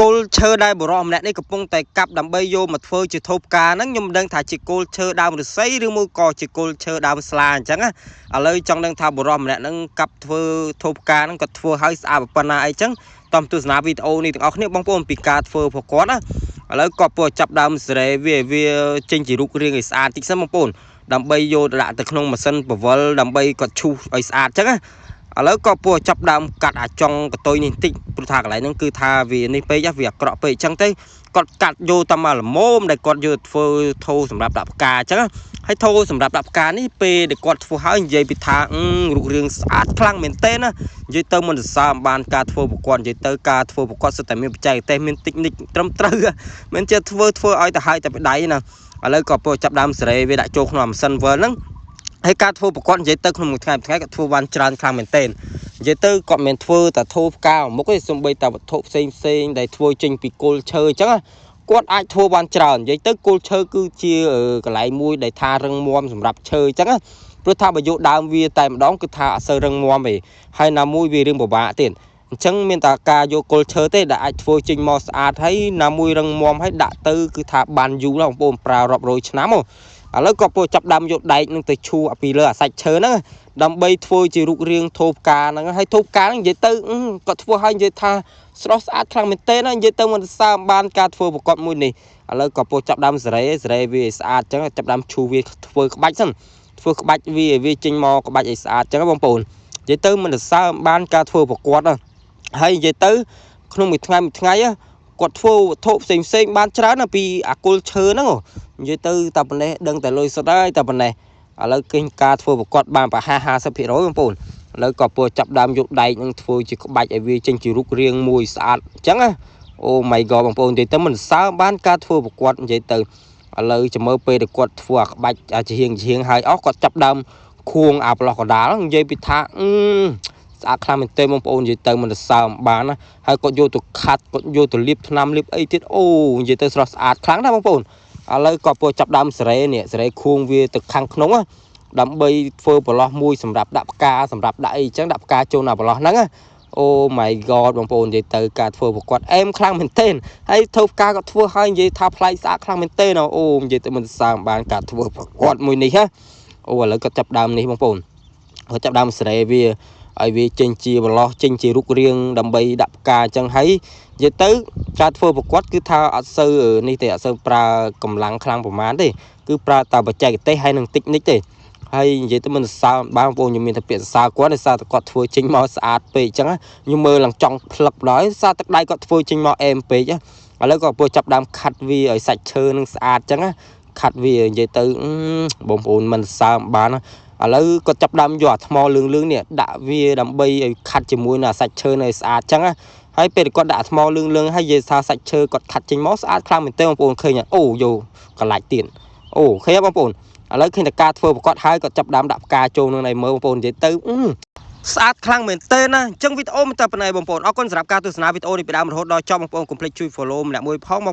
គល់ឈើដែលបុរសម្នាក់នេះកំពុងតែកាប់ដើម្បីយកមកធ្វើជាថូផ្កាហ្នឹងខ្ញុំមិនដឹងថាជាគល់ឈើដើមឫស្សីឬមួយក៏ជាគល់ឈើដើមស្លាអញ្ចឹងណាឥឡូវចង់ដឹងថាបុរសម្នាក់ហ្នឹងកាប់ធ្វើថូផ្កាហ្នឹងគាត់ធ្វើឲ្យស្អាតប៉ុណ្ណាអីចឹងតោះទស្សនាវីដេអូនេះទាំងអស់គ្នាបងប្អូនពីការធ្វើរបស់គាត់ណាឥឡូវគាត់ពោះចាប់ដើមសេរីវាវាចេញជារូបរាងឲ្យស្អាតតិចសិនបងប្អូនដើម្បីយកទៅដាក់ទៅក្នុងម៉ាស៊ីនពវល់ដើម្បីគាត់ឈូសឲ្យស្អាតចឹងណា ឥឡូវក៏ពោះចាប់ដើមកាត់អាចុងកតុយនេះបន្តិចព្រោះថាកន្លែងហ្នឹងគឺថាវានេះពេកវាអាក្រក់ពេកអញ្ចឹងទៅគាត់កាត់យកតែមកល្មមដែលគាត់យកធ្វើថោសម្រាប់ដាក់ផ្កាអញ្ចឹងហើយថោសម្រាប់ដាក់ផ្កានេះពេលដែលគាត់ធ្វើហើយនិយាយពីថារូបរាងស្អាតខ្លាំងមែនទែនណានិយាយទៅមិនសរសើរបានការធ្វើប្រកួតនិយាយទៅការធ្វើប្រកួតសុទ្ធតែមានបច្ចេកទេសមានតិចនិចត្រឹមត្រូវមិនជាធ្វើធ្វើឲ្យទៅហើយតែបដៃណាឥឡូវក៏ពោះចាប់ដើមសេរីវាដាក់ចូលក្នុងម៉ាស៊ីនវើហ្នឹង ហើយការធ្វើប្រកួតនិយាយទៅក្នុងមួយថ្ងៃមួយថ្ងៃគាត់ធ្វើបានច្រើនខ្លាំងមែនទែននិយាយទៅគាត់មិនធ្វើតែធូបផ្កាមុខទេសំបីតែវត្ថុផ្សេងផ្សេងដែលធ្វើចេញពីគល់ឈើអញ្ចឹងគាត់អាចធ្វើបានច្រើននិយាយទៅគល់ឈើគឺជាកន្លែងមួយដែលថារឹងមាំសម្រាប់ឈើអញ្ចឹងព្រោះថាបើយកដើមវាតែម្ដងគឺថាអត់សូវរឹងមាំទេហើយណាមួយវារឿងពិបាកទៀតអញ្ចឹងមានតែការយកគល់ឈើទេដែលអាចធ្វើចេញមកស្អាតហើយណាមួយរឹងមាំហើយដាក់ទៅគឺថាបានយូរណាស់បងប្អូនប្រើរាប់រយឆ្នាំហ៎ ឥឡូវក៏ពោះចាប់ដើមយកដែកនឹងទៅឈូអាពីលើអាសាច់ឈើហ្នឹងដើម្បីធ្វើជារូបរាងថូផ្កាហ្នឹងហើយថូផ្កាហ្នឹងនិយាយទៅគាត់ធ្វើឲ្យនិយាយថាស្រស់ស្អាតខ្លាំងមែនទែនណានិយាយទៅមិនសើបានការធ្វើប្រកបមួយនេះឥឡូវក៏ពោះចាប់ដើមសេរីសេរីវាឲ្យស្អាតអញ្ចឹងចាប់ដើមឈូវាធ្វើក្បាច់សិនធ្វើក្បាច់វាវាចេញមកក្បាច់ឲ្យស្អាតអញ្ចឹងបងប្អូននិយាយទៅមិនសើបានការធ្វើប្រកបណាហើយនិយាយទៅក្នុងមួយថ្ងៃមួយថ្ងៃគាត់ធ្វើវត្ថុផ្សេងផ្សេងបានច្រើនណាពីអាគុលឈើហ្នឹង និយាយទៅតែប៉ុណ្ណេះដឹងតែលុយសុទ្ធហើយតែប៉ុណ្ណេះឥឡូវគេការធ្វើប្រកបបានប្រហែល50%បងប្អូនឥឡូវក៏ពោះចាប់ដើមយកដែកនឹងធ្វើជាក្បាច់ឲ្យវាចេញជារូបរាងមួយស្អាតអញ្ចឹងណាអូ my god បងប្អូននិយាយទៅមិនសើបានការធ្វើប្រកបនិយាយទៅឥឡូវចាំមើលពេលដែលគាត់ធ្វើអាក្បាច់អាជាហៀងហើយអស់គាត់ចាប់ដើមខួងអាប្លោះកដាលនិយាយពីថាអឺស្អាតខ្លាំងមែនទែនបងប្អូននិយាយទៅមិនសើបានណាហើយគាត់យកទៅខាត់គាត់យកទៅលាបថ្នាំលាបអីទៀតអូនិយាយទៅស្រស់ស្អាតខ្លាំងណាស់បងប្អូន ឥឡូវក៏ពោះចាប់ដើមសេរីនេះសេរីខួងវាទៅខាងក្នុងដើម្បីធ្វើប្រឡោះមួយសម្រាប់ដាក់ផ្កាសម្រាប់ដាក់អីអញ្ចឹងដាក់ផ្កាចូលនៅប្រឡោះហ្នឹងអូ my god បងប្អូននិយាយទៅការធ្វើប្រកួតអែមខ្លាំងមែនទែនហើយធ្វើផ្កាក៏ធ្វើឲ្យនិយាយថាប្លែកស្អាតខ្លាំងមែនទែនអូនិយាយទៅមិនសើបានការធ្វើប្រកួតមួយនេះហ៎អូឥឡូវក៏ចាប់ដើមនេះបងប្អូនគាត់ចាប់ដើមសេរីវាឲ្យវាចេញជាប្រឡោះចេញជារូបរាងដើម្បីដាក់ផ្កាអញ្ចឹងហើយនិយាយទៅការធ្វើប្រកួតគឺថាអត់សូវនេះទេអត់សូវប្រើកម្លាំងខ្លាំងប្រហែលទេគឺប្រើតែបច្ចេកទេសហើយនឹងតិចនិចទេហើយនិយាយទៅមិនសរសើរបានបងប្អូនខ្ញុំមានតែពាក្យសរសើរគាត់ដោយសារតែគាត់ធ្វើចេញមកស្អាតពេកអញ្ចឹងខ្ញុំមើលឡើងចង់ផ្លឹកដល់សារទឹកដៃគាត់ធ្វើចេញមកអែមពេកឥឡូវក៏ពោះចាប់ដើមខាត់វាឲ្យសាច់ឈើនឹងស្អាតអញ្ចឹងខាត់វានិយាយទៅបងប្អូនមិនសរសើរបានឥឡូវគាត់ចាប់ដើមយកអាថ្មលឿងលឿងនេះដាក់វាដើម្បីឲ្យខាត់ជាមួយនឹងអាសាច់ឈើនៅស្អាតអញ្ចឹងហើយពេលគាត់ដាក់ថ្មលឿងលឿងហើយនិយាយថាសាច់ឈើគាត់ខាត់ចេញមកស្អាតខ្លាំងមែនទែនបងប្អូនឃើញអូយោកន្លាច់ទៀតអូឃើញបងប្អូនឥឡូវឃើញតែការធ្វើប្រកបហើយគាត់ចាប់ដើមដាក់ផ្កាចូលនឹងឯមើលបងប្អូននិយាយទៅស្អាតខ្លាំងមែនទែនណាអញ្ចឹងវីដេអូមិនតែប៉ុណ្ណេះបងប្អូនអរគុណសម្រាប់ការទស្សនាវីដេអូនេះពីដើមរហូតដល់ចប់បងប្អូនកុំភ្លេចជួយ follow ម្នាក់មួយផង។